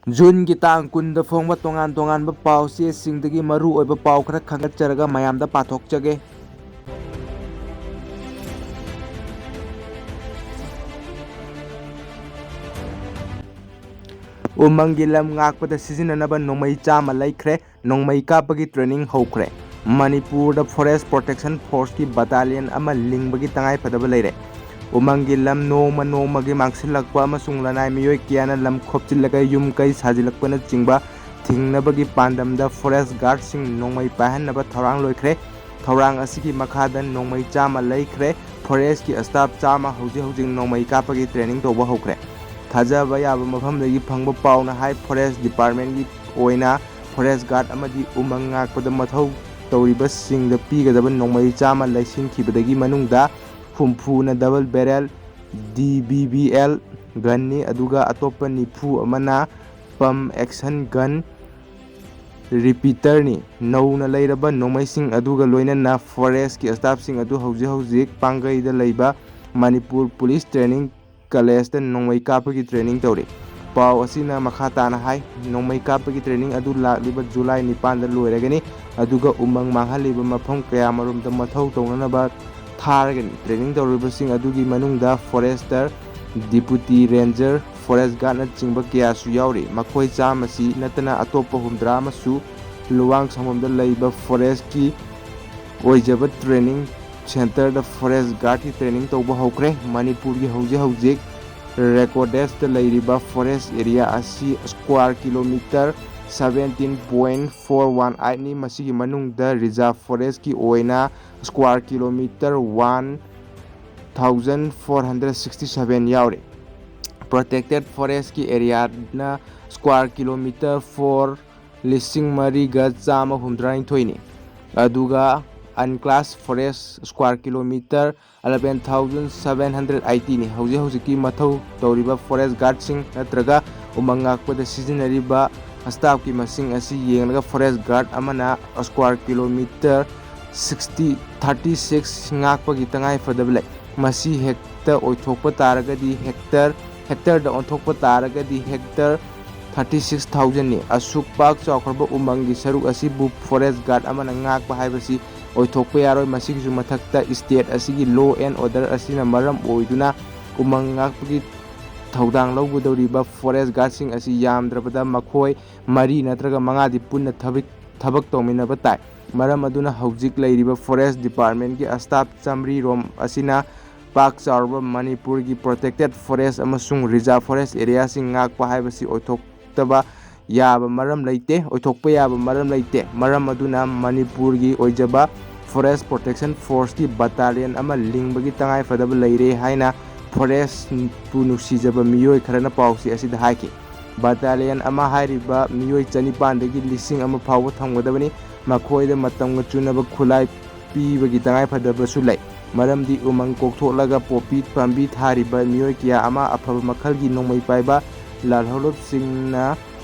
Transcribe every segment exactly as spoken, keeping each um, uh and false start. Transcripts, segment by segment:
ꯖꯨꯟꯒꯤ ꯇꯥꯡ ꯀꯨꯟꯗ ꯐꯣꯡꯕ ꯇꯣꯉꯥꯟ ꯇꯣꯉꯥꯟꯕ ꯄꯥꯎ ꯆꯦꯁꯤꯡꯗꯒꯤ ꯃꯔꯨ ꯑꯣꯏꯕ ꯄꯥꯎ ꯈꯔ ꯈꯟꯒꯠꯆꯔꯒ ꯃꯌꯥꯝꯗ ꯄꯥꯊꯣꯛꯆꯒꯦ꯫ ꯎꯃꯪꯒꯤ ꯂꯝ ꯉꯥꯛꯄꯗ ꯁꯤꯖꯤꯟꯅꯅꯕ ꯅꯣꯡꯃꯩ ꯆꯥꯝꯃ ꯂꯩꯈ꯭ꯔꯦ꯫ ꯅꯣꯡꯃꯩ ꯀꯥꯞꯄꯒꯤ training ꯍꯧꯈ꯭ꯔꯦ꯫ ꯃꯅꯤꯄꯨꯔꯗ Forest Protection Forceꯀꯤ battalion ꯑꯃ ꯂꯤꯡꯕꯒꯤ ꯇꯉꯥꯏꯐꯗꯕ ꯂꯩꯔꯦ꯫ ꯎꯃꯪꯒꯤ ꯂꯝ ꯅꯣꯡꯃ ꯅꯣꯡꯃꯒꯤ ꯃꯥꯡꯁꯤꯜꯂꯛꯄ ꯑꯃꯁꯨꯡ ꯂꯅꯥꯏ ꯃꯤꯑꯣꯏ ꯀꯌꯥꯅ ꯂꯝ ꯈꯣꯞꯆꯤꯜꯂꯒ ꯌꯨꯝ ꯀꯩ ꯁꯥꯖꯤꯜꯂꯛꯄꯅꯆꯤꯡꯕ ꯊꯤꯡꯅꯕꯒꯤ ꯄꯥꯟꯗꯝꯗ forest guardꯁꯤꯡ ꯅꯣꯡꯃꯩ ꯄꯥꯏꯍꯟꯅꯕ ꯊꯧꯔꯥꯡ ꯂꯣꯏꯈ꯭ꯔꯦ꯫ ꯊꯧꯔꯥꯡ ꯑꯁꯤꯒꯤ ꯃꯈꯥꯗ ꯅꯣꯡꯃꯩ ꯆꯥꯝꯃ ꯂꯩꯈ꯭ꯔꯦ꯫ Forestꯀꯤ staff ꯆꯥꯝꯃ ꯍꯧꯖꯤꯛ ꯍꯧꯖꯤꯛ ꯅꯣꯡꯃꯩ ꯀꯥꯞꯄꯒꯤ training ꯇꯧꯕ ꯍꯧꯈ꯭ꯔꯦ꯫ ꯊꯥꯖꯕ ꯌꯥꯕ ꯃꯐꯝꯗꯒꯤ ꯐꯪꯕ ꯄꯥꯎꯅ ꯍꯥꯏ, Forest Departmentꯀꯤ ꯑꯣꯏꯅ forest guard ꯑꯃꯗꯤ ꯎꯃꯪ ꯉꯥꯛꯄꯗ ꯃꯊꯧ ꯇꯧꯔꯤꯕꯁꯤꯡꯗ ꯄꯤꯒꯗꯕ ꯅꯣꯡꯃꯩ ꯆꯥꯝꯃ ꯂꯩꯁꯤꯟꯈꯤꯕꯗꯒꯤ ꯃꯅꯨꯡꯗ ꯍꯨꯝꯐꯨꯅ double barrel D B B L gunꯅꯤ, ꯑꯗꯨꯒ ꯑꯇꯣꯞꯄ ꯅꯤꯐꯨ ꯑꯃꯅ pump action gun repeaterꯅꯤ꯫ ꯅꯧꯅ ꯂꯩꯔꯕ ꯅꯣꯡꯃꯩꯁꯤꯡ ꯑꯗꯨꯒ ꯂꯣꯏꯅꯅ forestꯀꯤ staffꯁꯤꯡ ꯑꯗꯨ ꯍꯧꯖꯤꯛ ꯍꯧꯖꯤꯛ ꯄꯥꯡꯒꯩꯗ ꯂꯩꯕ ꯃꯅꯤꯄꯨꯔ Police Training Collegeꯇ ꯅꯣꯡꯃꯩ ꯀꯥꯞꯄꯒꯤ training ꯇꯧꯔꯤ꯫ ꯄꯥꯎ ꯑꯁꯤꯅ ꯃꯈꯥ ꯇꯥꯅ ꯍꯥꯏ, ꯅꯣꯡꯃꯩ ꯀꯥꯞꯄꯒꯤ training ꯑꯗꯨ ꯂꯥꯛꯂꯤꯕ July ꯅꯤꯄꯥꯟꯗ ꯂꯣꯏꯔꯒꯅꯤ, ꯑꯗꯨꯒ ꯎꯃꯪ ꯃꯥꯡꯍꯜꯂꯤꯕ ꯃꯐꯝ ꯀꯌꯥꯃꯔꯨꯝꯗ ꯃꯊꯧ ꯇꯧꯅꯅꯕ ꯊꯥꯔꯒꯅꯤ꯫ Training ꯇꯧꯔꯤꯕꯁꯤꯡ ꯑꯗꯨꯒꯤ ꯃꯅꯨꯡꯗ forester, deputy ranger, forest guardꯅꯆꯤꯡꯕ ꯀꯌꯥꯁꯨ ꯌꯥꯎꯔꯤ꯫ ꯃꯈꯣꯏ ꯆꯥꯝꯃꯁꯤ ꯅꯠꯇꯅ ꯑꯇꯣꯞꯄ ꯍꯨꯝꯗ꯭ꯔꯥ ꯑꯃꯁꯨ ꯂꯨꯋꯥꯡ ꯁꯪꯕꯝꯗ ꯂꯩꯕ forestꯀꯤ ꯑꯣꯏꯖꯕ training centreꯗ forest guardꯀꯤ training ꯇꯧꯕ ꯍꯧꯈ꯭ꯔꯦ꯫ ꯃꯅꯤꯄꯨꯔꯒꯤ ꯍꯧꯖꯤꯛ ꯍꯧꯖꯤꯛ recordedꯇ ꯂꯩꯔꯤꯕ forest area ꯑꯁꯤ square kilometre seventeen point four one eightꯅꯤ꯫ ꯃꯁꯤꯒꯤ ꯃꯅꯨꯡꯗ reserve forestꯀꯤ ꯑꯣꯏꯅ square kilometre one thousand four hundred sixty seven ꯌꯥꯎꯔꯤ꯫ Protected forestꯀꯤ areaꯅ square kilometre four ꯂꯤꯁꯤꯡ ꯃꯔꯤꯒ ꯆꯥꯝꯃ ꯍꯨꯝꯗ꯭ꯔꯥꯅꯤꯊꯣꯏꯅꯤ꯫ ꯑꯗꯨꯒ unclassed forest square kilometre eleven thousand seven hundred eightnꯤ꯫ ꯍꯧꯖꯤꯛ ꯍꯧꯖꯤꯛꯀꯤ ꯃꯊꯧ ꯇꯧꯔꯤꯕ forest guardꯁꯤꯡ ꯅꯠꯇ꯭ꯔꯒ ꯎꯃꯪ ꯉꯥꯛꯄꯗ ꯁꯤꯖꯤꯟꯅꯔꯤꯕ staffꯀꯤ ꯃꯁꯤꯡ ꯑꯁꯤ ꯌꯦꯡꯂꯒ forest guard ꯑꯃꯅ square kilometre sixty, thirty six ꯉꯥꯛꯄꯒꯤ ꯇꯉꯥꯏ ꯐꯗꯕ ꯂꯩ꯫ ꯃꯁꯤ hectare ꯑꯣꯏꯊꯣꯛꯄ ꯇꯥꯔꯒꯗꯤ hectare, hectareꯗ ꯑꯣꯟꯊꯣꯛꯄ ꯇꯥꯔꯒꯗꯤ hectare ꯊꯥꯔꯇꯤ ꯁꯤꯛꯁ ꯊꯥꯎꯖꯟꯅꯤ꯫ ꯑꯁꯨꯛ ꯄꯥꯛ ꯆꯥꯎꯈ꯭ꯔꯕ ꯎꯃꯪꯒꯤ ꯁꯔꯨꯛ ꯑꯁꯤꯕꯨ ꯐꯣꯔꯦꯁ ꯒꯥꯔꯗ ꯑꯃꯅ ꯉꯥꯛꯄ ꯍꯥꯏꯕꯁꯤ ꯑꯣꯏꯊꯣꯛꯄ ꯌꯥꯔꯣꯏ꯫ ꯃꯁꯤꯒꯤꯁꯨ ꯃꯊꯛꯇ ꯁ꯭ꯇꯦꯠ ꯑꯁꯤꯒꯤ ꯂꯣ ꯑꯦꯟ ꯑꯣꯔꯗꯔ ꯑꯁꯤꯅ ꯃꯔꯝ ꯑꯣꯏꯗꯨꯅ ꯎꯃꯪ ꯉꯥꯛꯄꯒꯤ ꯊꯧꯗꯥꯡ ꯂꯧꯒꯗꯧꯔꯤꯕ ꯐꯣꯔꯦꯁ ꯒꯥꯔꯗꯁꯤꯡ ꯑꯁꯤ ꯌꯥꯝꯗ꯭ꯔꯕꯗ ꯃꯈꯣꯏ ꯃꯔꯤ ꯅꯠꯇ꯭ꯔꯒ ꯃꯉꯥꯗꯤ ꯄꯨꯟꯅ ꯊꯕꯛ ꯊꯕꯛ ꯇꯧꯃꯤꯟꯅꯕ ꯇꯥꯏ꯫ ꯃꯔꯝ ꯑꯗꯨꯅ ꯍꯧꯖꯤꯛ ꯂꯩꯔꯤꯕ ꯐꯣꯔꯦꯁ ꯗꯤꯄꯥꯔꯠꯃꯦꯟꯒꯤ ꯁ꯭ꯇꯥꯐ ꯆꯥꯃꯔꯤ ꯔꯣꯝ ꯑꯁꯤꯅ ꯄꯥꯛ ꯆꯥꯎꯔꯕ ꯃꯅꯤꯄꯨꯔꯒꯤ ꯄ꯭ꯔꯣꯇꯦꯛꯇꯦꯠ ꯐꯣꯔꯦꯁ ꯑꯃꯁꯨꯡ ꯔꯤꯖꯥꯔꯚ ꯐꯣꯔꯦꯁ ꯑꯦꯔꯤꯌꯥꯁꯤꯡ ꯉꯥꯛꯄ ꯍꯥꯏꯕꯁꯤ ꯑꯣꯏꯊꯣꯛꯇꯕ ꯌꯥꯕ ꯃꯔꯝ ꯂꯩꯇꯦ, ꯑꯣꯏꯊꯣꯛꯄ ꯌꯥꯕ ꯃꯔꯝ ꯂꯩꯇꯦ꯫ ꯃꯔꯝ ꯑꯗꯨꯅ ꯃꯅꯤꯄꯨꯔꯒꯤ ꯑꯣꯏꯖꯕ ꯐꯣꯔꯦꯁ ꯄ꯭ꯔꯣꯇꯦꯛꯁꯟ ꯐꯣꯔꯁꯀꯤ ꯕꯠꯇꯥꯂꯤꯌꯟ ꯑꯃ ꯂꯤꯡꯕꯒꯤ ꯇꯉꯥꯏꯐꯗꯕ ꯂꯩꯔꯦ ꯍꯥꯏꯅ ꯐꯣꯔꯦꯁꯄꯨ ꯅꯨꯡꯁꯤꯖꯕ ꯃꯤꯑꯣꯏ ꯈꯔꯅ ꯄꯥꯎꯆꯦ ꯑꯁꯤꯗ ꯍꯥꯏꯈꯤ꯫ ꯕꯠꯇꯥꯂꯤꯌꯟ ꯑꯃ ꯍꯥꯏꯔꯤꯕ ꯃꯤꯑꯣꯏ ꯆꯅꯤꯄꯥꯟꯗꯒꯤ ꯂꯤꯁꯤꯡ ꯑꯃ ꯐꯥꯎꯕ ꯊꯝꯒꯗꯕꯅꯤ꯫ ꯃꯈꯣꯏꯗ ꯃꯇꯝꯒ ꯆꯨꯅꯕ ꯈꯨꯠꯂꯥꯏ ꯄꯤꯕꯒꯤ ꯇꯉꯥꯏꯐꯗꯕꯁꯨ ꯂꯩ, ꯃꯔꯝꯗꯤ ꯎꯃꯪ ꯀꯣꯛꯊꯣꯛꯂꯒ ꯄꯣꯄꯤ ꯄꯥꯝꯕꯤ ꯊꯥꯔꯤꯕ ꯃꯤꯑꯣꯏ ꯀꯌꯥ ꯑꯃ ꯑꯐꯕ ꯃꯈꯜꯒꯤ ꯅꯣꯡꯃꯩ ꯄꯥꯏꯕ ꯂꯥꯜꯍꯧꯂꯨꯞꯁꯤꯡꯅ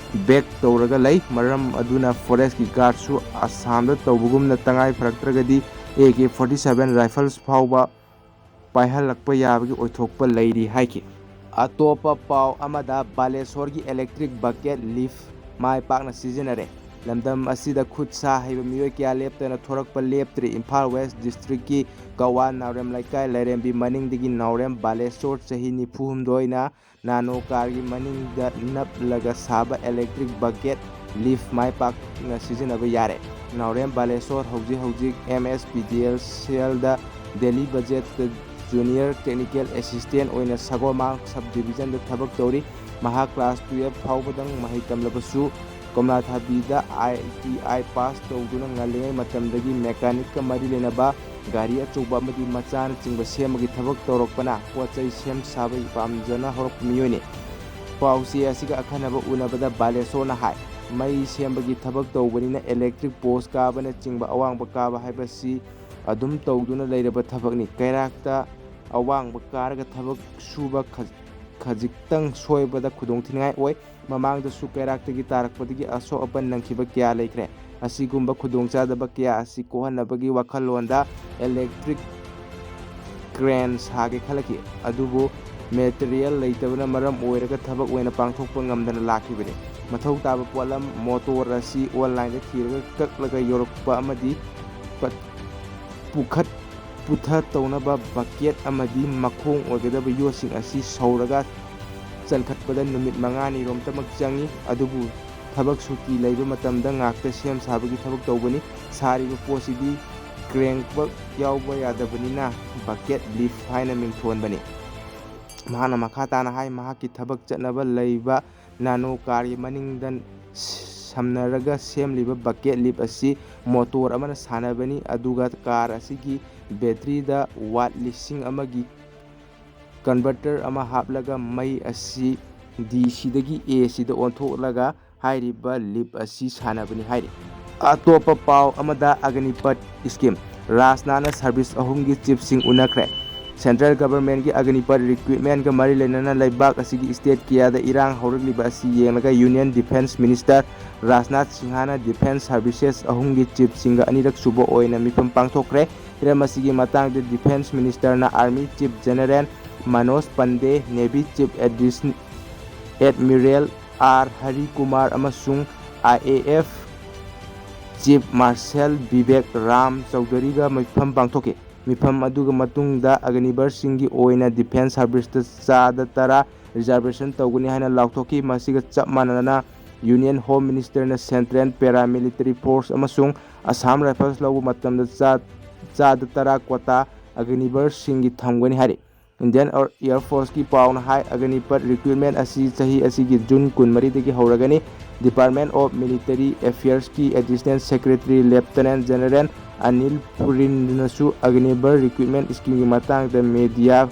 ꯕꯦꯛ ꯇꯧꯔꯒ ꯂꯩ꯫ ꯃꯔꯝ ꯑꯗꯨꯅ ꯐꯣꯔꯦꯁꯀꯤ ꯒꯥꯔꯗꯁꯨ ꯑꯁꯥꯝꯗ ꯇꯧꯕꯒꯨꯝꯅ ꯇꯉꯥꯏ ꯐꯔꯛꯇ꯭ꯔꯒꯗꯤ A K forty seven rifles ꯐꯥꯎꯕ ꯄꯥꯏꯍꯜꯂꯛꯄ ꯌꯥꯕꯒꯤ ꯑꯣꯏꯊꯣꯛꯄ ꯂꯩꯔꯤ ꯍꯥꯏꯈꯤ꯫ ꯑꯇꯣꯞꯄ ꯄꯥꯎ ꯑꯃꯗ, ꯕꯥꯂꯦꯁꯣꯔꯒꯤ ꯏꯂꯦꯛꯇ꯭ꯔꯤꯛ ꯕꯛꯀꯦꯠ ꯂꯤꯐ ꯃꯥꯏ ꯄꯥꯛꯅ ꯁꯤꯖꯤꯟꯅꯔꯦ꯫ ꯂꯝꯗꯝ ꯑꯁꯤꯗ ꯈꯨꯠ ꯁꯥ ꯍꯩꯕ ꯃꯤꯑꯣꯏ ꯀꯌꯥ ꯂꯦꯞꯇꯅ ꯊꯣꯔꯛꯄ ꯂꯦꯞꯇ꯭ꯔꯤ꯫ ꯏꯝꯐꯥꯜ ꯋꯦꯁ ꯗꯤꯁꯇ꯭ꯔꯤꯛꯀꯤ ꯀꯋꯥ ꯅꯥꯎꯔꯦꯝ ꯂꯩꯀꯥꯏ ꯂꯥꯏꯔꯦꯝꯕꯤ ꯃꯅꯤꯡꯗꯒꯤ ꯅꯥꯎꯔꯦꯝ ꯕꯥꯂꯦꯁꯣꯔ ꯆꯍꯤ ꯅꯤꯐꯨ ꯍꯨꯝꯗꯣꯏꯅ ꯅꯥꯅꯣ ꯀꯥꯔꯒꯤ ꯃꯅꯤꯡꯗ ꯅꯞꯂꯒ ꯁꯥꯕ ꯏꯂꯦꯛꯇ꯭ꯔꯤꯛ ꯕꯛꯀꯦꯠ ꯂꯤꯐ ꯃꯥꯏ ꯄꯥꯛꯅ ꯁꯤꯖꯤꯟꯅꯕ ꯌꯥꯔꯦ꯫ ꯅꯥꯎꯔꯦꯝ ꯕꯥꯂꯦꯁꯣꯔ ꯍꯧꯖꯤꯛ ꯍꯧꯖꯤꯛ M S P D L ꯁꯦꯜꯗ ꯗꯦꯜꯂꯤ ꯕꯖꯦꯠꯇ ꯖꯨꯅꯤꯌꯔ ꯇꯦꯛꯅꯤꯀꯦꯜ ꯑꯦꯁꯤꯁꯇꯦꯟ ꯑꯣꯏꯅ ꯁꯒꯣꯜꯃꯥꯡ ꯁꯕ ꯗꯤꯕꯤꯖꯟꯗ ꯊꯕꯛ ꯇꯧꯔꯤ꯫ ꯃꯍꯥꯛ ꯀ꯭ꯂꯥꯁ ꯇꯨꯌꯦꯜꯐ ꯐꯥꯎꯕꯗꯪ ꯃꯍꯩ ꯇꯝꯂꯕꯁꯨ, ꯀꯣꯝꯂꯥꯊꯥꯕꯤꯗ ꯑꯥꯏ ꯇꯤ ꯑꯥꯏ ꯄꯥꯁ ꯇꯧꯗꯨꯅ ꯉꯜꯂꯤꯉꯩ ꯃꯇꯝꯗꯒꯤ ꯃꯦꯀꯥꯅꯤꯛꯀ ꯃꯔꯤ ꯂꯩꯅꯕ ꯒꯥꯔꯤ ꯑꯆꯧꯕ ꯑꯃꯗꯤ ꯃꯆꯥꯅꯆꯤꯡꯕ ꯁꯦꯝꯕꯒꯤ ꯊꯕꯛ ꯇꯧꯔꯛꯄꯅ ꯄꯣꯠ ꯆꯩ ꯁꯦꯝ ꯁꯥꯕ ꯄꯥꯝꯖꯅ ꯍꯧꯔꯛꯄ ꯃꯤꯑꯣꯏꯅꯤ꯫ ꯄꯥꯎꯆꯦ ꯑꯁꯤꯒ ꯑꯈꯟꯅꯕ ꯎꯅꯕꯗ ꯕꯥꯂꯦꯁꯣꯔꯅ ꯍꯥꯏ, ꯃꯩ ꯁꯦꯝꯕꯒꯤ ꯊꯕꯛ ꯇꯧꯕꯅꯤꯅ ꯏꯂꯦꯛꯇ꯭ꯔꯤꯛ ꯄꯣꯁ ꯀꯥꯕꯅꯆꯤꯡꯕ ꯑꯋꯥꯡꯕ ꯀꯥꯕ ꯍꯥꯏꯕꯁꯤ ꯑꯗꯨꯝ ꯇꯧꯗꯨꯅ ꯂꯩꯔꯕ ꯊꯕꯛꯅꯤ꯫ ꯀꯩꯔꯥꯛꯇ ꯑꯋꯥꯡꯕ ꯀꯥꯔꯒ ꯊꯕꯛ ꯁꯨꯕ ꯈ-, ꯈꯖꯤꯛꯇꯪ ꯁꯣꯏꯕꯗ ꯈꯨꯗꯣꯡꯊꯤꯅꯤꯡꯉꯥꯏ ꯑꯣꯏ꯫ ꯃꯃꯥꯡꯗꯁꯨ ꯀꯩꯔꯥꯛꯇꯒꯤ ꯇꯥꯔꯛꯄꯗꯒꯤ ꯑꯁꯣꯛ ꯑꯄꯟ ꯅꯪꯈꯤꯕ ꯀꯌꯥ ꯂꯩꯈ꯭ꯔꯦ꯫ ꯑꯁꯤꯒꯨꯝꯕ ꯈꯨꯗꯣꯡꯆꯥꯗꯕ ꯀꯌꯥ ꯑꯁꯤ ꯀꯣꯛꯍꯟꯅꯕꯒꯤ ꯋꯥꯈꯜꯂꯣꯟꯗ ꯏꯂꯦꯛꯇ꯭ꯔꯤꯛ ꯀ꯭ꯔꯦꯟ ꯁꯥꯒꯦ ꯈꯜꯂꯛꯈꯤ, ꯑꯗꯨꯕꯨ ꯃꯦꯇꯔꯤꯌꯦꯜ ꯂꯩꯇꯕꯅ ꯃꯔꯝ ꯑꯣꯏꯔꯒ ꯊꯕꯛ ꯑꯣꯏꯅ ꯄꯥꯡꯊꯣꯛꯄ ꯉꯝꯗꯅ ꯂꯥꯛꯈꯤꯕꯅꯤ꯫ ꯃꯊꯧ ꯇꯥꯕ ꯄꯣꯠꯂꯝ ꯃꯣꯇꯣꯔ ꯑꯁꯤ ꯑꯣꯟꯂꯥꯏꯟꯗ ꯊꯤꯔꯒ ꯀꯛꯂꯒ ꯌꯧꯔꯛꯄ ꯑꯃꯗꯤ ꯄꯠ-, ꯄꯨꯈꯠ ꯄꯨꯊ ꯇꯧꯅꯕ ꯕꯀꯦꯠ ꯑꯃꯗꯤ ꯃꯈꯣꯡ ꯑꯣꯏꯒꯗꯕ ꯌꯣꯠꯁꯤꯡ ꯑꯁꯤ ꯁꯧꯔꯒ ꯆꯟꯈꯠꯄꯗ ꯅꯨꯃꯤꯠ ꯃꯉꯥꯅꯤ ꯔꯣꯝꯇꯃꯛ ꯆꯪꯏ꯫ ꯑꯗꯨꯕꯨ ꯊꯕꯛ ꯁꯨꯇꯤ ꯂꯩꯕ ꯃꯇꯝꯗ ꯉꯥꯛꯇ ꯁꯦꯝ ꯁꯥꯕꯒꯤ ꯊꯕꯛ ꯇꯧꯕꯅꯤ꯫ ꯁꯥꯔꯤꯕ ꯄꯣꯠꯁꯤꯗꯤ ꯀ꯭ꯔꯦꯡꯕꯛ ꯌꯥꯎꯕ ꯌꯥꯗꯕꯅꯤꯅ ꯕꯀꯦꯠ ꯂꯤꯐ ꯍꯥꯏꯅ ꯃꯤꯡꯊꯣꯟꯕꯅꯤ꯫ ꯃꯍꯥꯛꯅ ꯃꯈꯥ ꯇꯥꯅ ꯍꯥꯏ, ꯃꯍꯥꯛꯀꯤ ꯊꯕꯛ ꯆꯠꯅꯕ ꯂꯩꯕ ꯅꯥꯅꯣ ꯀꯥꯔꯒꯤ ꯃꯅꯤꯡꯗ ꯁꯝꯅꯔꯒ ꯁꯦꯝꯂꯤꯕ ꯕꯀꯦꯠ ꯂꯤꯞ ꯑꯁꯤ ꯃꯣꯇꯣꯔ ꯑꯃꯅ ꯁꯥꯟꯅꯕꯅꯤ, ꯑꯗꯨꯒ ꯀꯥꯔ ꯑꯁꯤꯒꯤ ꯕꯦꯇ꯭ꯔꯤꯗ ꯋꯥꯠ ꯂꯤꯁꯤꯡ ꯑꯃꯒꯤ ꯀꯟꯚꯔꯇꯔ ꯑꯃ ꯍꯥꯞꯂꯒ ꯃꯩ ꯑꯁꯤ ꯗꯤ ꯁꯤꯗꯒꯤ ꯑꯦ ꯁꯤꯗ ꯑꯣꯟꯊꯣꯛꯂꯒ ꯍꯥꯏꯔꯤꯕ ꯂꯤꯞ ꯑꯁꯤ ꯁꯥꯟꯅꯕꯅꯤ ꯍꯥꯏꯔꯤ꯫ ꯑꯇꯣꯞꯄ ꯄꯥꯎ ꯑꯃꯗ, ꯑꯒꯅꯤꯄꯠ ꯁ꯭ꯀꯤꯝ, ꯔꯥꯖꯅꯥꯊꯅ ꯁꯔꯚꯤꯁ ꯑꯍꯨꯝꯒꯤ ꯆꯤꯞꯁꯤꯡ ꯎꯅꯈ꯭ꯔꯦ꯫ ꯁꯦꯟꯇ꯭ꯔꯦꯜ ꯒꯚꯔꯟꯃꯦꯟꯠꯀꯤ ꯑꯒꯅꯤꯄꯠ ꯔꯤꯀ꯭ꯔꯨꯏꯠꯃꯦꯟꯠꯀ ꯃꯔꯤ ꯂꯩꯅꯅ ꯂꯩꯕꯥꯛ ꯑꯁꯤꯒꯤ ꯁ꯭ꯇꯦꯠ ꯀꯌꯥꯗ ꯏꯔꯥꯡ ꯍꯧꯔꯛꯂꯤꯕ ꯑꯁꯤ ꯌꯦꯡꯂꯒ ꯌꯨꯅꯤꯌꯟ ꯗꯤꯐꯦꯟꯁ ꯃꯤꯅꯤꯁꯇꯔ ꯔꯥꯖꯅꯥꯊ ꯁꯤꯡꯍꯅ ꯗꯤꯐꯦꯟꯁ ꯁꯔꯚꯤꯁꯦꯁ ꯑꯍꯨꯝꯒꯤ ꯆꯤꯞꯁꯤꯡꯒ ꯑꯅꯤꯔꯛ ꯁꯨꯕ ꯑꯣꯏꯅ ꯃꯤꯐꯝ ꯄꯥꯡꯊꯣꯛꯈ꯭ꯔꯦ꯫ ꯍꯤꯔꯝ ꯑꯁꯤꯒꯤ ꯃꯇꯥꯡꯗ ꯗꯤꯐꯦꯟꯁ ꯃꯤꯅꯤꯁꯇꯔꯅ army chief general Manoj Pande, navy chief ꯑꯦꯗꯤꯁ-, ꯑꯦꯗꯃꯤꯔꯦꯜ ꯑꯥꯔ ꯍꯔꯤ ꯀꯨꯃꯥꯔ ꯑꯃꯁꯨꯡ I A F chief marshal Bibek Ram ꯆꯧꯙꯔꯤꯒ ꯃꯤꯐꯝ ꯄꯥꯡꯊꯣꯛꯈꯤ꯫ ꯃꯤꯐꯝ ꯑꯗꯨꯒꯤ ꯃꯇꯨꯡꯗ ꯑꯒꯅꯤꯕꯔꯁꯤꯡꯒꯤ ꯑꯣꯏꯅ ꯗꯤꯐꯦꯟꯁ ꯁꯔꯚꯤꯁꯇ ꯆꯥꯗ ꯇꯔꯥ ꯔꯤꯖꯥꯔꯕꯦꯁꯟ ꯇꯧꯒꯅꯤ ꯍꯥꯏꯅ ꯂꯥꯎꯊꯣꯛꯈꯤ꯫ ꯃꯁꯤꯒ ꯆꯞ ꯃꯥꯟꯅꯅ ꯌꯨꯅꯤꯌꯟ ꯍꯣꯝ ꯃꯤꯅꯤꯁꯇꯔꯅ ꯁꯦꯟꯇ꯭ꯔꯦꯜ ꯄꯦꯔꯥꯃꯤꯂꯤꯇꯔꯤ ꯐꯣꯔꯁ ꯑꯃꯁꯨꯡ ꯑꯁꯥꯝ ꯔꯥꯏꯐꯜꯁ ꯂꯧꯕ ꯃꯇꯝꯗ ꯆꯥ-, ꯆꯥꯗ ꯇꯔꯥ ꯀ꯭ꯋꯥꯇꯥ ꯑꯒꯅꯤꯕꯔꯁꯤꯡꯒꯤ ꯊꯝꯒꯅꯤ ꯍꯥꯏꯔꯤ꯫ ꯏꯟꯗꯤꯌꯟ ꯑꯦꯌꯔ ꯐꯣꯔꯁꯀꯤ ꯄꯥꯎꯅ ꯍꯥꯏ, ꯑꯒꯅꯤꯄꯠ ꯔꯤꯀ꯭ꯔꯨꯏꯠꯃꯦꯟꯠ ꯑꯁꯤ ꯆꯍꯤ ꯑꯁꯤꯒꯤ ꯖꯨꯟ ꯀꯨꯟꯃꯔꯤꯗꯒꯤ ꯍꯧꯔꯒꯅꯤ꯫ ꯗꯤꯄꯥꯔꯠꯃꯦꯟꯠ ꯑꯣꯐ ꯃꯤꯂꯤꯇꯔꯤ ꯑꯦꯐꯤꯌꯔꯁꯀꯤ additional secretary lieutenant general Anil ꯄꯨꯔꯤꯅꯁꯨ ꯑꯒꯅꯤꯕꯔ ꯔꯤꯀ꯭ꯔꯨꯏꯠꯃꯦꯟꯠ ꯁ꯭ꯀꯤꯝꯒꯤ ꯃꯇꯥꯡꯗ ꯃꯦꯗꯤꯌꯥ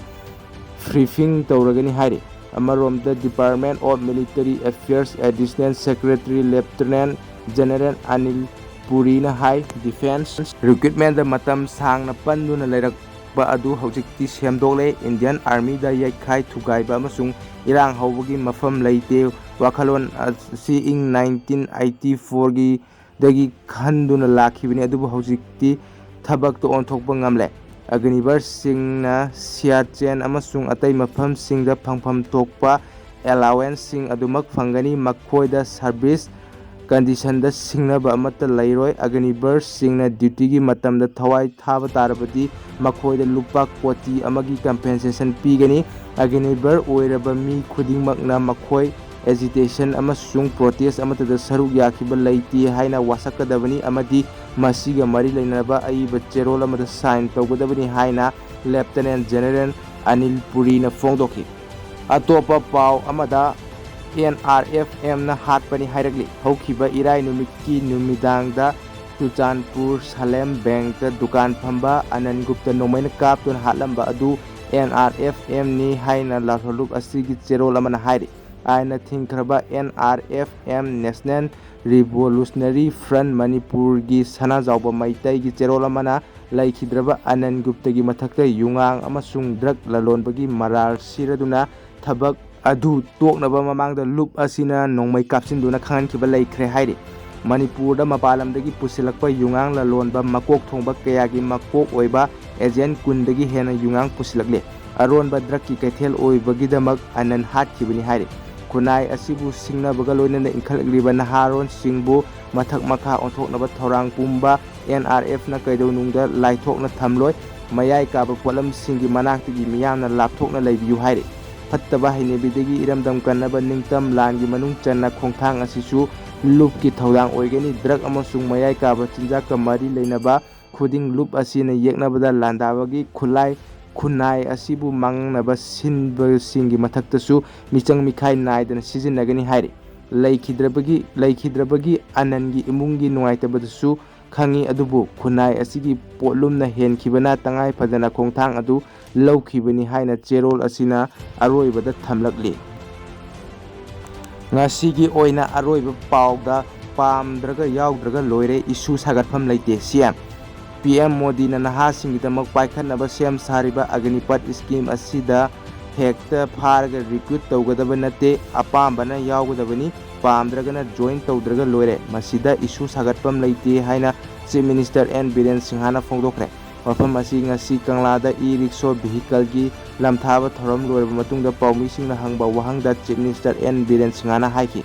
ꯕ꯭ꯔꯤꯐꯤꯡ ꯇꯧꯔꯒꯅꯤ ꯍꯥꯏꯔꯤ꯫ ꯑꯃꯔꯣꯝꯗ, department of military affairs additional secretary lieutenant general Anil ꯄꯨꯔꯤꯅ ꯍꯥꯏ, ꯗꯤꯐꯦꯟꯁ ꯔꯤꯀ꯭ꯔꯨꯏꯠꯃꯦꯟꯠꯗ ꯃꯇꯝ ꯁꯥꯡꯅ ꯄꯟꯗꯨꯅ ꯂꯩꯔꯛꯄ ꯑꯗꯨ ꯍꯧꯖꯤꯛꯇꯤ ꯁꯦꯝꯗꯣꯛꯂꯦ꯫ ꯏꯟꯗꯤꯌꯟ ꯑꯥꯔꯃꯤꯗ ꯌꯩꯈꯥꯏ ꯊꯨꯒꯥꯏꯕ ꯑꯃꯁꯨꯡ ꯏꯔꯥꯡ ꯍꯧꯕꯒꯤ ꯃꯐꯝ ꯂꯩꯇꯦ꯫ ꯋꯥꯈꯜꯂꯣꯟ ꯑꯁꯤ ꯏꯪ ꯅꯥꯏꯟꯇꯤꯟ ꯑꯩꯠꯇꯤ ꯐꯣꯔꯒꯤꯗꯒꯤ ꯈꯟꯗꯨꯅ ꯂꯥꯛꯈꯤꯕꯅꯤ, ꯑꯗꯨꯕꯨ ꯍꯧꯖꯤꯛꯇꯤ ꯊꯕꯛꯇ ꯑꯣꯟꯊꯣꯛꯄ ꯉꯝꯂꯦ꯫ ꯑꯒꯅꯤꯕꯔꯁꯤꯡꯅ ꯁꯤꯌꯥꯆꯦꯟ ꯑꯃꯁꯨꯡ ꯑꯇꯩ ꯃꯐꯝꯁꯤꯡꯗ ꯐꯪꯐꯝ ꯊꯣꯛꯄ ꯑꯦꯂꯥꯋꯦꯟꯁꯁꯤꯡ ꯑꯗꯨꯃꯛ ꯐꯪꯒꯅꯤ꯫ ꯃꯈꯣꯏꯗ ꯁꯔꯚꯤꯁ ꯀꯟꯗꯤꯁꯟꯗ ꯁꯤꯡꯅꯕ ꯑꯃꯠꯇ ꯂꯩꯔꯣꯏ꯫ ꯑꯒꯅꯤꯕꯔꯁꯤꯡꯅ ꯗ꯭ꯌꯨꯇꯤꯒꯤ ꯃꯇꯝꯗ ꯊꯋꯥꯏ ꯊꯥꯕ ꯇꯥꯔꯕꯗꯤ ꯃꯈꯣꯏꯗ ꯂꯨꯄꯥ ꯀꯣꯇꯤ ꯑꯃꯒꯤ ꯀꯝꯄꯦꯟꯁꯦꯁꯟ ꯄꯤꯒꯅꯤ꯫ ꯑꯒꯅꯤꯕꯔ ꯑꯣꯏꯔꯕ ꯃꯤ ꯈꯨꯗꯤꯡꯃꯛꯅ ꯃꯈꯣꯏ ꯑꯦꯖꯤꯇꯦꯁꯟ ꯑꯃꯁꯨꯡ ꯄ꯭ꯔꯣꯇꯦꯁ ꯑꯃꯠꯇꯗ ꯁꯔꯨꯛ ꯌꯥꯈꯤꯕ ꯂꯩꯇꯦ ꯍꯥꯏꯅ ꯋꯥꯁꯛꯀꯗꯕꯅꯤ ꯑꯃꯗꯤ ꯃꯁꯤꯒ ꯃꯔꯤ ꯂꯩꯅꯕ ꯑꯏꯕ ꯆꯦꯔꯣꯜ ꯑꯃꯗ ꯁꯥꯏꯟ ꯇꯧꯒꯗꯕꯅꯤ ꯍꯥꯏꯅ ꯂꯦꯞꯇꯅꯦꯟ ꯖꯦꯅꯔꯦꯜ ꯑꯅꯤꯜ ꯄꯨꯔꯤꯅ ꯐꯣꯡꯗꯣꯛꯈꯤ꯫ ꯑꯇꯣꯞꯄ ꯄꯥꯎ ꯑꯃꯗ, ꯑꯦꯟ ꯑꯥꯔ ꯑꯦꯐ ꯑꯦꯝꯅ ꯍꯥꯠꯄꯅꯤ ꯍꯥꯏꯔꯛꯂꯤ꯫ ꯍꯧꯈꯤꯕ ꯏꯔꯥꯏ ꯅꯨꯃꯤꯠꯀꯤ ꯅꯨꯃꯤꯗꯥꯡꯗ ꯆꯨꯔꯆꯥꯟꯄꯨꯔ ꯁꯂꯦꯝ ꯕꯦꯡꯛꯇ ꯗꯨꯀꯥꯟ ꯐꯝꯕ ꯑꯅꯟ ꯒꯨꯞꯇ ꯅꯣꯡꯃꯩꯅ ꯀꯥꯞꯇꯨꯅ ꯍꯥꯠꯂꯝꯕ ꯑꯗꯨ ꯑꯦꯟ ꯑꯥꯔ ꯑꯦꯐ ꯑꯦꯝꯅꯤ ꯍꯥꯏꯅ ꯂꯥꯜꯍꯧꯂꯨꯞ ꯑꯁꯤꯒꯤ ꯆꯦꯔꯣꯜ ꯑꯃꯅ ꯍꯥꯏꯔꯤ꯫ ꯑꯥꯏꯟꯅ ꯊꯤꯡꯈ꯭ꯔꯕ N R F M, national revolutionary front ꯃꯅꯤꯄꯨꯔꯒꯤ ꯁꯅꯥꯖꯥꯎꯕ ꯃꯩꯇꯩꯒꯤ ꯆꯦꯔꯣꯜ ꯑꯃꯅ ꯂꯩꯈꯤꯗ꯭ꯔꯕ ꯑꯅꯟ ꯒꯨꯞꯇꯒꯤ ꯃꯊꯛꯇ ꯌꯨꯉꯥꯡ ꯑꯃꯁꯨꯡ ꯗ꯭ꯔꯒ ꯂꯂꯣꯟꯕꯒꯤ ꯃꯔꯥꯜ ꯁꯤꯔꯗꯨꯅ ꯊꯕꯛ ꯑꯗꯨ ꯇꯣꯛꯅꯕ ꯃꯃꯥꯡꯗ ꯂꯨꯞ ꯑꯁꯤꯅ ꯅꯣꯡꯃꯩ ꯀꯥꯞꯁꯤꯟꯗꯨꯅ ꯈꯪꯍꯟꯈꯤꯕ ꯂꯩꯈ꯭ꯔꯦ ꯍꯥꯏꯔꯤ꯫ ꯃꯅꯤꯄꯨꯔꯗ ꯃꯄꯥꯟ ꯂꯝꯗꯒꯤ ꯄꯨꯁꯤꯜꯂꯛꯄ ꯌꯨꯉꯥꯡ ꯂꯂꯣꯟꯕ ꯃꯀꯣꯛ ꯊꯣꯡꯕ ꯀꯌꯥꯒꯤ ꯃꯀꯣꯛ ꯑꯣꯏꯕ ꯑꯦꯖꯦꯟ ꯀꯨꯟꯗꯒꯤ ꯍꯦꯟꯅ ꯌꯨꯉꯥꯡ ꯄꯨꯁꯤꯜꯂꯛꯂꯦ꯫ ꯑꯔꯣꯟꯕ ꯗ꯭ꯔꯒꯀꯤ ꯀꯩꯊꯦꯜ ꯑꯣꯏꯕꯒꯤꯗꯃꯛ ꯑꯅꯟ ꯍꯥꯠꯈꯤꯕꯅꯤ ꯍꯥꯏꯔꯤ꯫ ꯈꯨꯟꯅꯥꯏ ꯑꯁꯤꯕꯨ ꯁꯤꯡꯅꯕꯒ ꯂꯣꯏꯅꯅ ꯏꯟꯈꯠꯂꯛꯂꯤꯕ ꯅꯍꯥꯔꯣꯟꯁꯤꯡꯕꯨ ꯃꯊꯛ ꯃꯈꯥ ꯑꯣꯟꯊꯣꯛꯅꯕ ꯊꯧꯔꯥꯡ ꯄꯨꯝꯕ ꯑꯦꯟ ꯑꯥꯔ ꯑꯦꯐꯅ ꯀꯩꯗꯧꯅꯨꯡꯗ ꯂꯥꯏꯊꯣꯛꯅ ꯊꯝꯂꯣꯏ꯫ ꯃꯌꯥꯏ ꯀꯥꯕ ꯄꯣꯠꯂꯝꯁꯤꯡꯒꯤ ꯃꯅꯥꯛꯇꯒꯤ ꯃꯤꯌꯥꯝꯅ ꯂꯥꯞꯊꯣꯛꯅ ꯂꯩꯕꯤꯌꯨ ꯍꯥꯏꯔꯤ꯫ ꯐꯠꯇꯕ ꯍꯩꯅꯕꯤꯗꯒꯤ ꯏꯔꯝꯗꯝ ꯀꯟꯅꯕ ꯅꯤꯡꯇꯝ ꯂꯥꯟꯒꯤ ꯃꯅꯨꯡ ꯆꯟꯅ ꯈꯣꯡꯊꯥꯡ ꯑꯁꯤꯁꯨ ꯂꯨꯞꯀꯤ ꯊꯧꯗꯥꯡ ꯑꯣꯏꯒꯅꯤ꯫ ꯗ꯭ꯔꯒ ꯑꯃꯁꯨꯡ ꯃꯌꯥꯏ ꯀꯥꯕ ꯆꯤꯟꯖꯥꯛꯀ ꯃꯔꯤ ꯂꯩꯅꯕ ꯈꯨꯗꯤꯡ ꯂꯨꯞ ꯑꯁꯤꯅ ꯌꯦꯛꯅꯕꯗ ꯂꯥꯟꯗꯥꯕꯒꯤ ꯈꯨꯠꯂꯥꯏ ꯈꯨꯟꯅꯥꯏ ꯑꯁꯤꯕꯨ ꯃꯥꯡꯅꯕ ꯁꯤꯟꯕꯁꯤꯡꯒꯤ ꯃꯊꯛꯇꯁꯨ ꯃꯤꯆꯪ ꯃꯤꯈꯥꯏ ꯅꯥꯏꯗꯅ ꯁꯤꯖꯤꯟꯅꯒꯅꯤ ꯍꯥꯏꯔꯤ꯫ ꯂꯩꯈꯤꯗ꯭ꯔꯕꯒꯤ, ꯂꯩꯈꯤꯗ꯭ꯔꯕꯒꯤ ꯑꯅꯟꯒꯤ ꯏꯃꯨꯡꯒꯤ ꯅꯨꯡꯉꯥꯏꯇꯕꯗꯁꯨ ꯈꯪꯉꯤ, ꯑꯗꯨꯕꯨ ꯈꯨꯟꯅꯥꯏ ꯑꯁꯤꯒꯤ ꯄꯣꯠꯂꯨꯝꯅ ꯍꯦꯟꯈꯤꯕꯅ ꯇꯉꯥꯏ ꯐꯗꯅ ꯈꯣꯡꯊꯥꯡ ꯑꯗꯨ ꯂꯧꯈꯤꯕꯅꯤ ꯍꯥꯏꯅ ꯆꯦꯔꯣꯜ ꯑꯁꯤꯅ ꯑꯔꯣꯏꯕꯗ ꯊꯝꯂꯛꯂꯤ꯫ ꯉꯁꯤꯒꯤ ꯑꯣꯏꯅ ꯑꯔꯣꯏꯕ ꯄꯥꯎꯗ ꯄꯥꯝꯗ꯭ꯔꯒ ꯌꯥꯎꯗ꯭ꯔꯒ ꯂꯣꯏꯔꯦ, ꯏꯁꯨ ꯁꯥꯒꯠꯐꯝ ꯂꯩꯇꯦ꯫ ꯁꯤ ꯑꯦꯝ, ꯄꯤ ꯑꯦꯝ ꯃꯣꯗꯤꯅ ꯅꯍꯥꯁꯤꯡꯒꯤꯗꯃꯛ ꯄꯥꯏꯈꯠꯅꯕ ꯁꯦꯝ ꯁꯥꯔꯤꯕ ꯑꯒꯅꯤꯄꯠ ꯁ꯭ꯀꯤꯝ ꯑꯁꯤꯗ ꯍꯦꯛꯇ ꯐꯥꯔꯒ ꯔꯤꯀ꯭ꯔꯨꯠ ꯇꯧꯒꯗꯕ ꯅꯠꯇꯦ, ꯑꯄꯥꯝꯕꯅ ꯌꯥꯎꯒꯗꯕꯅꯤ, ꯄꯥꯝꯗ꯭ꯔꯒꯅ ꯖꯣꯏꯟ ꯇꯧꯗ꯭ꯔꯒ ꯂꯣꯏꯔꯦ꯫ ꯃꯁꯤꯗ ꯏꯁꯨ ꯁꯥꯒꯠꯐꯝ ꯂꯩꯇꯦ ꯍꯥꯏꯅ ꯆꯤꯐ ꯃꯤꯅꯤꯁꯇꯔ ꯑꯦꯟ ꯕꯤꯔꯦꯟ ꯁꯤꯡꯍꯥꯅ ꯐꯣꯡꯗꯣꯛꯈ꯭ꯔꯦ꯫ ꯋꯥꯐꯝ ꯑꯁꯤ ꯉꯁꯤ ꯀꯪꯂꯥꯗ e-rickshaw vehicleꯒꯤ ꯂꯝꯊꯥꯕ ꯊꯧꯔꯝ ꯂꯣꯏꯔꯕ ꯃꯇꯨꯡꯗ ꯄꯥꯎꯃꯤꯁꯤꯡꯅ ꯍꯪꯕ ꯋꯥꯍꯪꯗ Chief Minister N Biren Singhaꯅ ꯍꯥꯏꯈꯤ꯫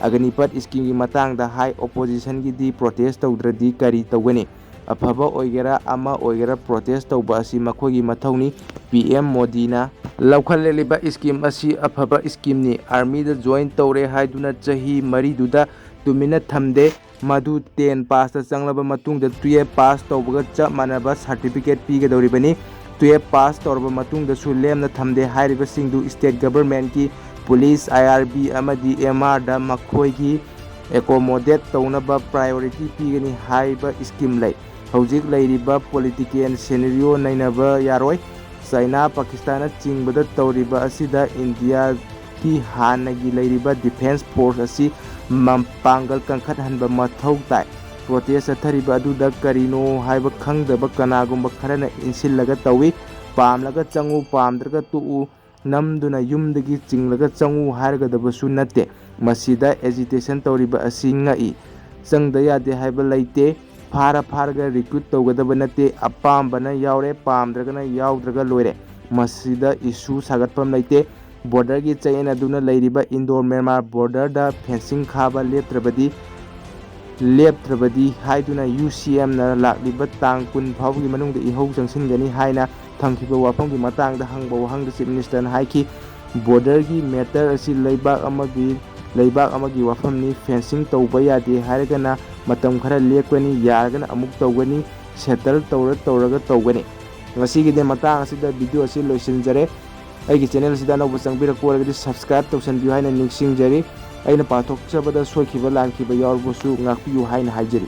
ꯑꯒꯅꯤꯄꯠ schemeꯒꯤ ꯃꯇꯥꯡꯗ ꯍꯥꯏ, oppositionꯒꯤꯗꯤ protest ꯇꯧꯗ꯭ꯔꯗꯤ ꯀꯔꯤ ꯇꯧꯒꯅꯤ? ꯑꯐꯕ ꯑꯣꯏꯒꯦꯔꯥ ꯑꯃ ꯑꯣꯏꯒꯦꯔꯥ protest ꯇꯧꯕ ꯑꯁꯤ ꯃꯈꯣꯏꯒꯤ ꯃꯊꯧꯅꯤ꯫ P M ꯃꯣꯗꯤꯅ ꯂꯧꯈꯠꯂꯛꯂꯤꯕ scheme ꯑꯁꯤ ꯑꯐꯕ schemeꯅꯤ꯫ Armyꯗ join ꯇꯧꯔꯦ ꯍꯥꯏꯗꯨꯅ ꯆꯍꯤ ꯃꯔꯤꯗꯨꯗ ꯇꯨꯃꯤꯟꯅ ꯊꯝꯗꯦ꯫ ꯃꯗꯨ ten passꯇ ꯆꯪꯂꯕ ꯃꯇꯨꯡꯗ twelve pass ꯇꯧꯕꯒ ꯆꯞ ꯃꯥꯟꯅꯕ certificate ꯄꯤꯒꯗꯧꯔꯤꯕꯅꯤ꯫ Twelve pass ꯇꯧꯔꯕ ꯃꯇꯨꯡꯗꯁꯨ ꯂꯦꯝꯅ ꯊꯝꯗꯦ꯫ ꯍꯥꯏꯔꯤꯕꯁꯤꯡꯗꯨ state governmentꯀꯤ police, I R B ꯑꯃꯗꯤ M Rꯗ ꯃꯈꯣꯏꯒꯤ accommodate ꯇꯧꯅꯕ priority ꯄꯤꯒꯅꯤ ꯍꯥꯏꯕ scheme ꯂꯩ꯫ ꯍꯧꯖꯤꯛ ꯂꯩꯔꯤꯕ political scenario ꯅꯩꯅꯕ ꯌꯥꯔꯣꯏ꯫ ꯆꯥꯏꯅꯥ, ꯄꯥꯀꯤꯁꯇꯥꯟꯅ ꯆꯤꯡꯕꯗ ꯇꯧꯔꯤꯕ ꯑꯁꯤꯗ ꯏꯟꯗꯤꯌꯥꯒꯤ ꯍꯥꯟꯅꯒꯤ ꯂꯩꯔꯤꯕ defence force ꯑꯁꯤ ꯃꯄꯥꯡꯒꯜ ꯀꯟꯈꯠꯍꯟꯕ ꯃꯊꯧ ꯇꯥꯏ꯫ Protest ꯆꯠꯊꯔꯤꯕ ꯑꯗꯨꯗ ꯀꯔꯤꯅꯣ ꯍꯥꯏꯕ ꯈꯪꯗꯕ ꯀꯅꯥꯒꯨꯝꯕ ꯈꯔꯅ ꯏꯟꯁꯤꯜꯂꯒ ꯇꯧꯏ꯫ ꯄꯥꯝꯂꯒ ꯆꯪꯉꯨ, ꯄꯥꯝꯗ꯭ꯔꯒ ꯇꯣꯛꯎ, ꯅꯝꯗꯨꯅ ꯌꯨꯝꯗꯒꯤ ꯆꯤꯡꯂꯒ ꯆꯪꯉꯨ ꯍꯥꯏꯔꯒꯗꯕꯁꯨ ꯅꯠꯇꯦ꯫ ꯃꯁꯤꯗ agitation ꯇꯧꯔꯤꯕ ꯑꯁꯤ ꯉꯛꯏ꯫ ꯆꯪꯗ ꯌꯥꯗꯦ ꯍꯥꯏꯕ ꯂꯩꯇꯦ꯫ ꯐꯥꯔ ꯐꯥꯔꯒ recruit ꯇꯧꯒꯗꯕ ꯅꯠꯇꯦ꯫ ꯑꯄꯥꯝꯕꯅ ꯌꯥꯎꯔꯦ, ꯄꯥꯝꯗ꯭ꯔꯒꯅ ꯌꯥꯎꯗ꯭ꯔꯒ ꯂꯣꯏꯔꯦ꯫ ꯃꯁꯤꯗ issue ꯁꯥꯒꯠꯐꯝ ꯂꯩꯇꯦ꯫ Borderꯒꯤ ꯆꯌꯦꯠꯅꯗꯨꯅ ꯂꯩꯔꯤꯕ Indo Myanmar borderꯗ fencing ꯈꯥꯕ ꯂꯦꯞꯇ꯭ꯔꯕꯗꯤ, ꯂꯦꯞꯇ꯭ꯔꯕꯗꯤ ꯍꯥꯏꯗꯨꯅ UCMꯅ ꯂꯥꯛꯂꯤꯕ ꯇꯥꯡ ꯀꯨꯟ ꯐꯥꯎꯕꯒꯤ ꯃꯅꯨꯡꯗ ꯏꯍꯧ ꯆꯪꯁꯤꯟꯒꯅꯤ ꯍꯥꯏꯅ ꯊꯝꯈꯤꯕ ꯋꯥꯐꯝꯒꯤ ꯃꯇꯥꯡꯗ ꯍꯪꯕ ꯋꯥꯍꯪꯗ Chief Ministerꯅ ꯍꯥꯏꯈꯤ, Borderꯒꯤ matter ꯑꯁꯤ ꯂꯩꯕꯥꯛ ꯑꯃꯒꯤ, ꯂꯩꯕꯥꯛ ꯑꯃꯒꯤ ꯋꯥꯐꯝꯅꯤ꯫ Fencing ꯇꯧꯕ ꯌꯥꯗꯦ ꯍꯥꯏꯔꯒꯅ ꯃꯇꯝ ꯈꯔ ꯂꯦꯞꯀꯅꯤ, ꯌꯥꯔꯒꯅ ꯑꯃꯨꯛ ꯇꯧꯒꯅꯤ, settle ꯇꯧꯔ ꯇꯧꯔꯒ ꯇꯧꯒꯅꯤ꯫ ꯉꯁꯤꯒꯤꯗꯤ ꯃꯇꯥꯡ ꯑꯁꯤꯗ video ꯑꯁꯤ ꯂꯣꯏꯁꯤꯟꯖꯔꯦ꯫ ꯑꯩꯒꯤ channel ꯑꯁꯤꯗ ꯑꯅꯧꯕ ꯆꯪꯕꯤꯔꯛꯄ ꯑꯣꯏꯔꯒꯗꯤ subscribe ꯇꯧꯁꯟꯕꯤꯌꯨ ꯍꯥꯏꯅ ꯅꯤꯡꯁꯤꯡꯖꯔꯤ꯫ ꯑꯩꯅ ꯄꯥꯊꯣꯛꯆꯕꯗ ꯁꯣꯏꯈꯤꯕ ꯂꯥꯟꯈꯤꯕ ꯌꯥꯎꯔꯕꯁꯨ ꯉꯥꯛꯄꯤꯌꯨ ꯍꯥꯏꯅ ꯍꯥꯏꯖꯔꯤ꯫